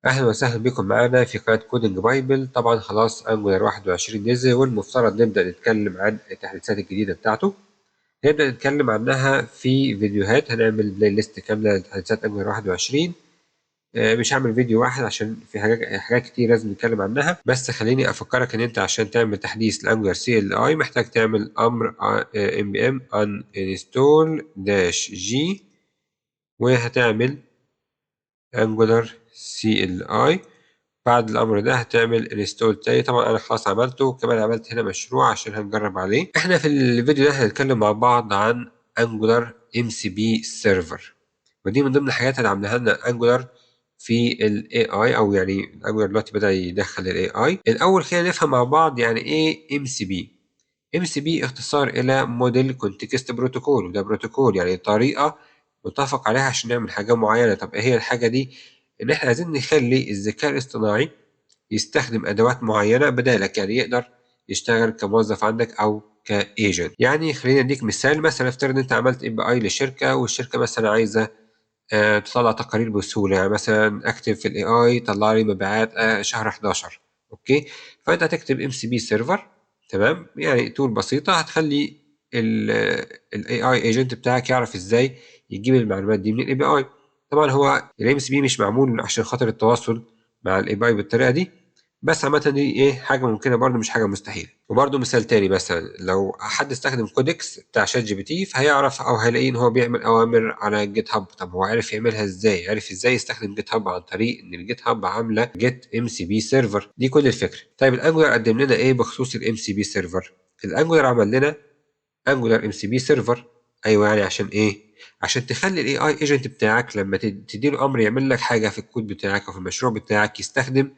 اهلا وسهلا بكم معانا في قناة Coding Bible. طبعا خلاص Angular 21 نزل، والمفترض نبدا نتكلم عن التحديثات الجديدة بتاعته. نبدا نتكلم عنها في فيديوهات، هنعمل playlist كاملة لتحديثات Angular 21. مش هعمل فيديو واحد عشان في حاجات كتير لازم نتكلم عنها. بس خليني افكرك ان انت عشان تعمل تحديث ل Angular CLI محتاج تعمل امر npm uninstall -g، وهتعمل Angular CLI. بعد الامر ده هتعمل install تاني. طبعا انا خلاص عملته، وكمان عملت هنا مشروع عشان هنجرب عليه. احنا في الفيديو ده هنتكلم مع بعض عن Angular MCP Server، ودي من ضمن الحاجات اللي عاملاها لنا Angular في ال AI، او يعني Angular دلوقتي بدا يدخل ال AI. الاول خلينا نفهم مع بعض يعني ايه MCP. MCP اختصار الى Model Context Protocol، وده بروتوكول يعني طريقه متفق عليها عشان نعمل حاجة معينه. طب ايه هي الحاجة دي؟ ان احنا عايزين نخلي الذكاء الاصطناعي يستخدم ادوات معينة بدالك، يعني يقدر يشتغل كموظف عندك او ك agent. يعني خلينا نديك مثال، مثلا افترض ان انت عملت API لشركه، والشركة مثلا عايزه تطلع تقارير بسهوله. يعني مثلا اكتب في ال AI طلع لي مبيعات شهر 11، okay؟ فانت هتكتب MCP server، تمام؟ يعني tool بسيطة هتخلي ال AI agent بتاعك يعرف ازاي يجيب المعلومات دي من ال API. طبعا هو ال MCP مش معمول عشان خاطر التواصل مع ال API بالطريقة دي، بس عامة دي ايه حاجة ممكنة برضه، مش حاجة مستحيلة. وبرضه مثال تاني، مثلا لو حد استخدم Codex بتاع ChatGPT فهيعرف او هيلاقي ان هو بيعمل اوامر على GitHub. طب هو عرف يعملها ازاي؟ عرف ازاي يستخدم GitHub؟ عن طريق ان ال GitHub عامله Git MCP server. دي كل الفكره. طيب ال Angular قدم لنا ايه بخصوص ال MCP server؟ ال Angular عمل لنا Angular MCP server. ايوه، يعني عشان ايه؟ عشان تخلي ال AI agent بتاعك لما تديله امر يعمل لك حاجة في الكود بتاعك او في المشروع بتاعك يستخدم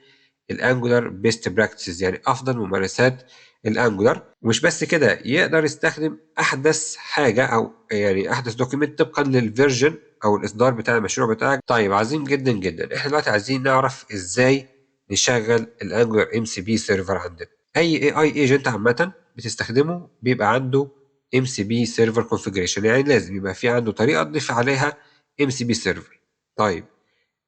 ال Angular best practices، يعني افضل ممارسات ال Angular. ومش بس كده، يقدر يستخدم احدث حاجة او يعني احدث document طبقا لل version او الاصدار بتاع المشروع بتاعك. طيب عظيم جدا جدا. احنا دلوقتي عايزين نعرف ازاي نشغل ال Angular MCP server عندنا. اي AI agent عامة بتستخدمه بيبقى عنده MCP server configuration، يعني لازم يبقى في عنده طريقه تضيف عليها MCP server. طيب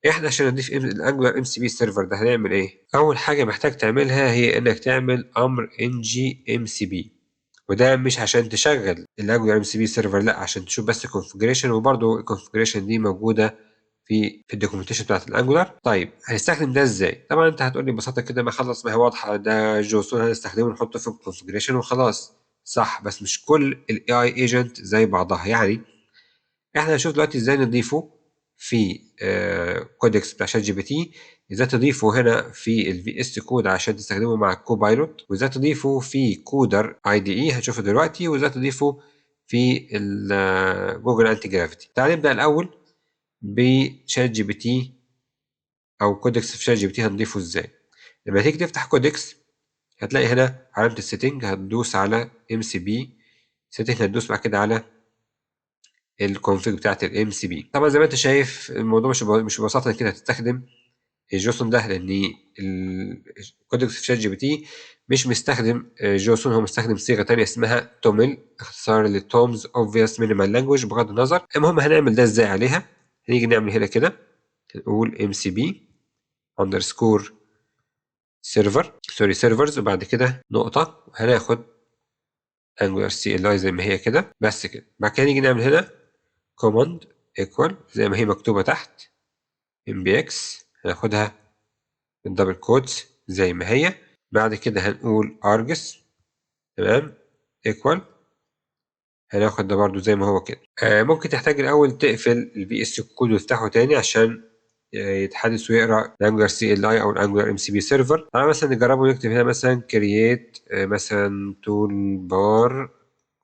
احنا عشان نضيف ال Angular MCP server ده هنعمل ايه؟ اول حاجة محتاج تعملها هي انك تعمل امر ng MCP، وده مش عشان تشغل ال Angular MCP server، لا، عشان تشوف بس ال configuration، وبرده ال configuration دي موجودة في ال documentation بتاعت ال Angular. طيب هنستخدم ده ازاي؟ طبعا انت هتقول لي ببساطة كده ما خلص، ما هي واضحه، ده JSON هنستخدمه نحطه في ال configuration وخلاص. صح، بس مش كل ال AI agent زي بعضها. يعني احنا هنشوف دلوقتي ازاي نضيفه في Codex بتاع ChatGPT، ازاي تضيفه هنا في ال VS Code عشان تستخدمه مع ال Copilot، وازاي تضيفه في Qoder IDE هنشوفه دلوقتي، وازاي تضيفه في Google Antigravity. تعال نبدا الاول ب ChatGPT او Codex في ChatGPT. هنضيفه ازاي؟ لما تيجي تفتح Codex هتلاقي هنا علامة ال setting، هتدوس على MCP setting، هتدوس بعد كده على ال config بتاعت ال MCP. طبعا زي ما انت شايف الموضوع مش ببساطة كده هتستخدم ال JSON ده، لان ال Codex في ChatGPT مش مستخدم JSON، هو مستخدم صيغة ثانية اسمها TOML، اختصار ل Tom's Obvious Minimal Language. بغض النظر، المهم هنعمل ده ازاي عليها؟ هنيجي نعمل هنا كده، نقول MCP underscore server، sorry، servers، وبعد كده نقطة، وهناخد Angular CLI زي ما هي كده، بس كده. بعد كده نيجي نعمل هنا command equal زي ما هي مكتوبة تحت npx، هناخدها من double quotes زي ما هي. بعد كده هنقول args، تمام، equal، هناخد ده برضو زي ما هو كده. ممكن تحتاج الأول تقفل ال VS Code وتفتحه تاني عشان يتحدث ويقرا ال Angular CLI او ال Angular MCP server. تعالى مثلا نجربه، نكتب هنا مثلا create مثلا toolbar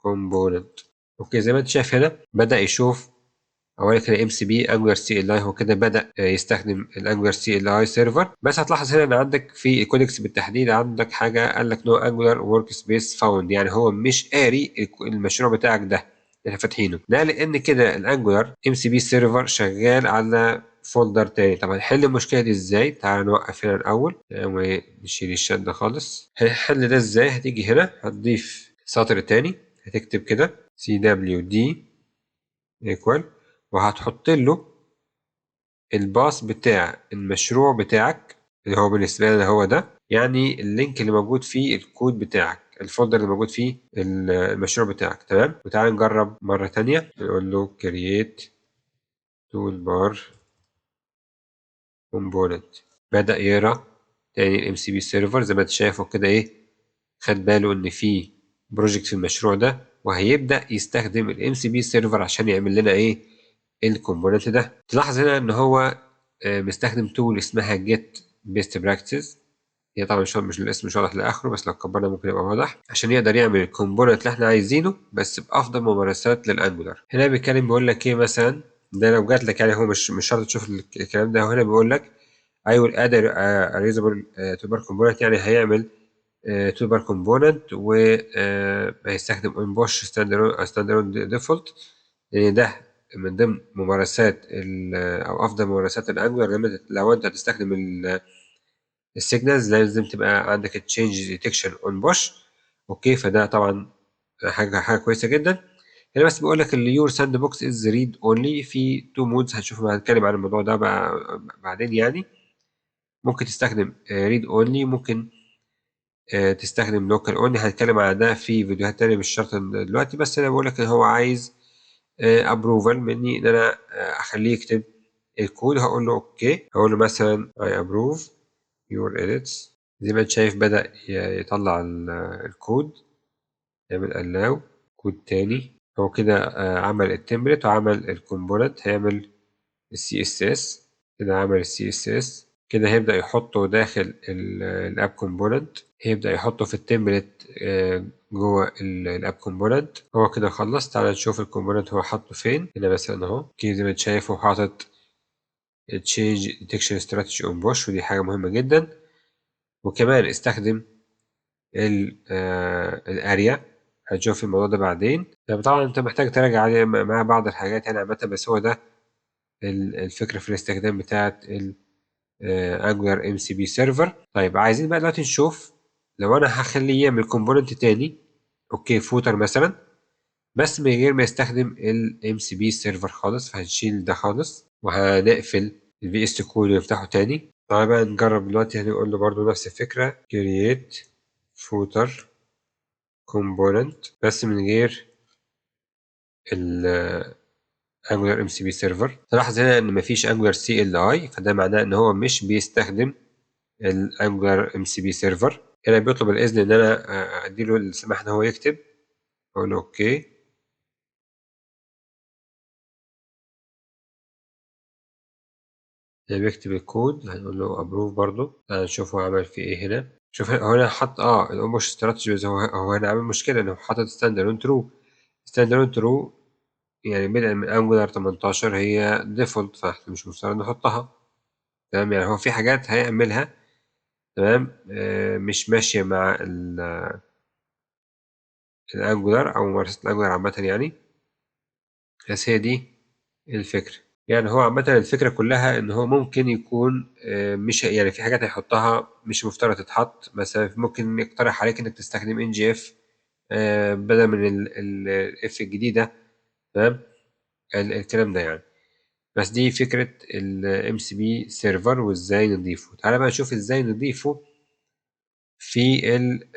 component. okay، زي ما انت شايف هنا بدا يشوف اولا كده MCP Angular CLI، هو كده بدا يستخدم ال Angular CLI server. بس هتلاحظ هنا ان عندك في ال Codex بالتحديد عندك حاجة قال لك no Angular workspace found، يعني هو مش قاري المشروع بتاعك ده اللي احنا فاتحينه ده، لان كده ال Angular MCP server شغال على folder تاني. طب هنحل المشكلة دي ازاي؟ تعال نوقف هنا الاول ونشيل الشات ده خالص. هنحل ده ازاي؟ هتيجي هنا هتضيف سطر تاني، هتكتب كده cwd equal وهتحط له ال path بتاع المشروع بتاعك اللي هو بالنسبة لنا هو ده، يعني ال link اللي موجود فيه الكود بتاعك، ال folder اللي موجود فيه المشروع بتاعك. تمام، وتعالى نجرب مرة تانية، نقول له create toolbar component. بدأ يقرا تاني ال MCP server زي ما انت شايفه كده، ايه، خد باله ان في project في المشروع ده، وهيبدأ يستخدم ال MCP server عشان يعمل لنا ايه ال component ده. تلاحظ هنا ان هو مستخدم tool اسمها get best practices. هي طبعا مش الاسم مش واضح لاخره، بس لو كبرنا ممكن يبقى واضح، عشان يقدر يعمل ال component اللي احنا عايزينه بس بافضل ممارسات لل Angular. هنا بيتكلم بيقول لك ايه مثلا، ده لو جات لك يعني هو مش شرط تشوف الكلام ده. هنا بيقول لك I will add a reusable toolbar component، يعني هيعمل toolbar component وهيستخدم on push standalone default، لان ده من ضمن ممارسات او افضل ممارسات ال Angular. لو انت هتستخدم ال signals لازم تبقى عندك change detection on push. okay، فده طبعا حاجه كويسه جدا. هنا بس بيقول لك اللي your sandbox is read only في two modes، هنشوف هنتكلم عن الموضوع ده بعدين. يعني ممكن تستخدم read only، ممكن تستخدم local only، هنتكلم على ده في فيديوهات تانية مش شرط دلوقتي. بس انا بقول لك ان هو عايز approval مني ان انا اخليه يكتب الكود. هقول له okay، هقول له مثلا I approve your edits. زي ما انت شايف بدأ يطلع الكود، يعمل allow كود تاني. هو كده عمل ال template وعمل ال component، هيعمل ال CSS كده، عمل ال CSS كده، هيبدأ يحطه داخل ال app component، هيبدأ يحطه في ال template جوه ال app component. هو كده خلص. تعالى نشوف ال component هو حاطه فين. هنا مثلا اهو، okay زي ما انت شايف هو حاطط change detection strategy on push، ودي حاجة مهمة جدا. وكمان استخدم الاريا، هنشوف الموضوع ده بعدين. طبعا انت محتاج تراجع عليه مع بعض الحاجات يعني عامة، بس هو ده الفكرة في الاستخدام بتاعت ال Angular MCP Server. طيب عايزين بقى دلوقتي نشوف لو انا هخليه يعمل component تاني، okay footer مثلا، بس من غير ما يستخدم ال MCP Server خالص، فهنشيل ده خالص وهنقفل ال VS Code ونفتحه تاني. تعالى بقى نجرب دلوقتي، هنقول له برضو نفس الفكرة create footer component بس من غير ال Angular MCP Server. تلاحظ هنا ان مفيش Angular CLI، فده معناه ان هو مش بيستخدم ال Angular MCP Server. هنا بيطلب الاذن ان انا اديله السماح ان هو يكتب، اقول له okay. هنا بيكتب الكود، هنقول له approve برضو. تعال نشوف هو عمل فيه ايه هنا. شوف هنا حط ال on push strategy، بس هو هنا عامل مشكله انه حاطط standalone true. standalone true يعني بدءا من Angular 18 هي default، فاحنا مش مفترض نحطها. تمام، يعني هو في حاجات هيعملها تمام مش ماشيه مع ال Angular او ممارسه ال Angular عامه يعني، بس هي دي الفكره. يعني هو عامه الفكره كلها ان هو ممكن يكون مش يعني في حاجات هيحطها مش مفترض تتحط. مثلا ممكن يقترح عليك انك تستخدم ng if بدل من ال f الجديده. تمام، الكلام ده يعني. بس دي فكرة ال MCP Server وازاي نضيفه. تعالى بقى نشوف ازاي نضيفه في ال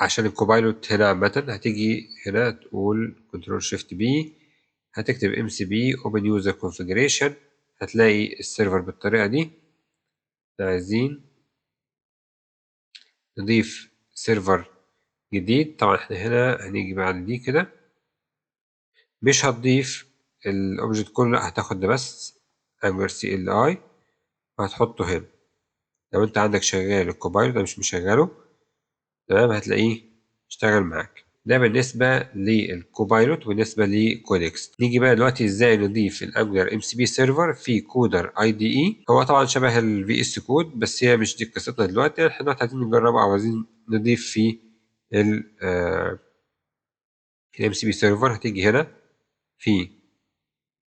عشان ال Copilot. هنا عامة هتيجي هنا تقول Control Shift P، هتكتب MCP Open User Configuration، هتلاقي ال server بالطريقة دي. عايزين نضيف server جديد. طبعا احنا هنا هنيجي بعد دي كده، مش هتضيف ال object كله، لا هتاخد ده بس Angular CLI وهتحطه هنا. لو انت عندك شغال ال Copilot، ده مش مشغله تمام، هتلاقيه اشتغل معاك. ده بالنسبة لل Copilot وبالنسبة ل Codex. نيجي بقى دلوقتي ازاي نضيف ال Angular MCP Server في Coder IDE. هو طبعا شبه ال VS Code، بس هي مش دي قصتنا دلوقتي. احنا دلوقتي عايزين نجربه او عايزين نضيف فيه ال MCP Server. هتيجي هنا في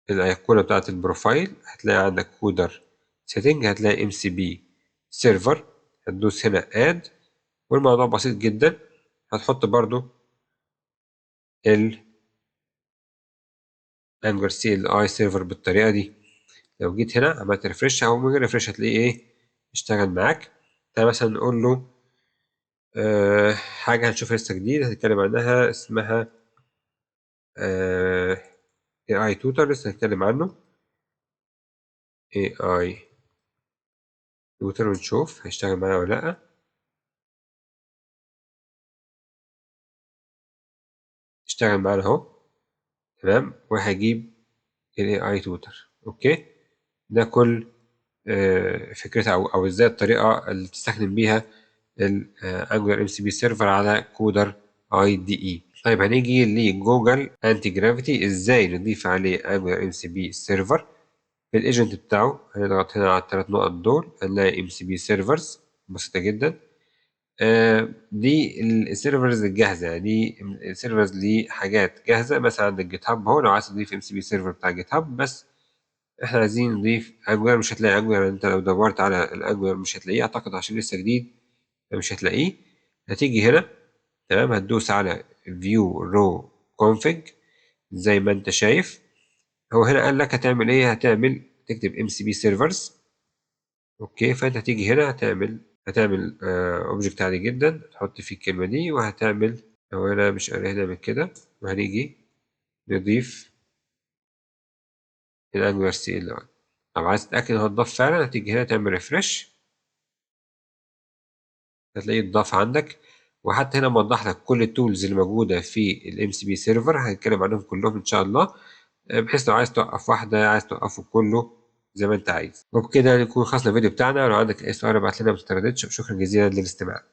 الايقونه بتاعه ال profile، هتلاقي عندك Coder setting، هتلاقي MCP Server، هتدوس هنا add، والموضوع بسيط جدا. هتحط برضو ال Angular CLI server بالطريقة دي. لو جيت هنا عملت refresh او من غير refresh هتلاقيه ايه اشتغل معاك. تعالى مثلا نقول له حاجة هنشوفها لسه جديد هنتكلم عنها اسمها AI Tutor، لسه هنتكلم عنه AI Tutor ونشوف هيشتغل معانا ولا لأ. اشتغل معانا اهو، تمام، وهجيب ال AI Tutor. okay، ده كل فكرتها او ازاي الطريقة اللي بتستخدم بيها ال Angular MCP Server على Coder IDE. طيب هنيجي ل Google Antigravity، ازاي نضيف عليه Angular MCP Server في ال agent بتاعه. هنضغط هنا على الثلاث نقط دول هنلاقي MCP Servers، بسيطة جدا. دي ال servers الجاهزة، يعني دي ال servers لحاجات جاهزة. مثلا عندك GitHub اهو، لو عايز تضيف MCP server بتاع GitHub، بس احنا عايزين نضيف Angular، مش هتلاقي Angular، انت لو دورت على ال Angular مش هتلاقيه، اعتقد عشان لسه جديد مش هتلاقيه. هتيجي هنا، تمام، هتدوس على view raw config زي ما انت شايف. هو هنا قال لك هتعمل ايه، تكتب MCP servers. okay، فانت هتيجي هنا هتعمل object عادي جدا، تحط فيه الكلمة دي، وهتعمل هو هنا مش قال هنا من كده، وهنيجي نضيف ال Angular CLI. طب عايز تتاكد ان هو اتضاف فعلا، هتيجي هنا تعمل refresh، هتلاقيه اتضاف عندك. وحتى هنا موضح لك كل ال tools اللي موجودة في ال MCP server، هنتكلم عنهم كلهم ان شاء الله، بحيث لو عايز توقف واحدة، عايز توقفه كله زي ما انت عايز. وبكده نكون خلصنا الفيديو بتاعنا. لو عندك اي سؤال ابعت لنا، ما تترددش. شكرا جزيلا للاستماع.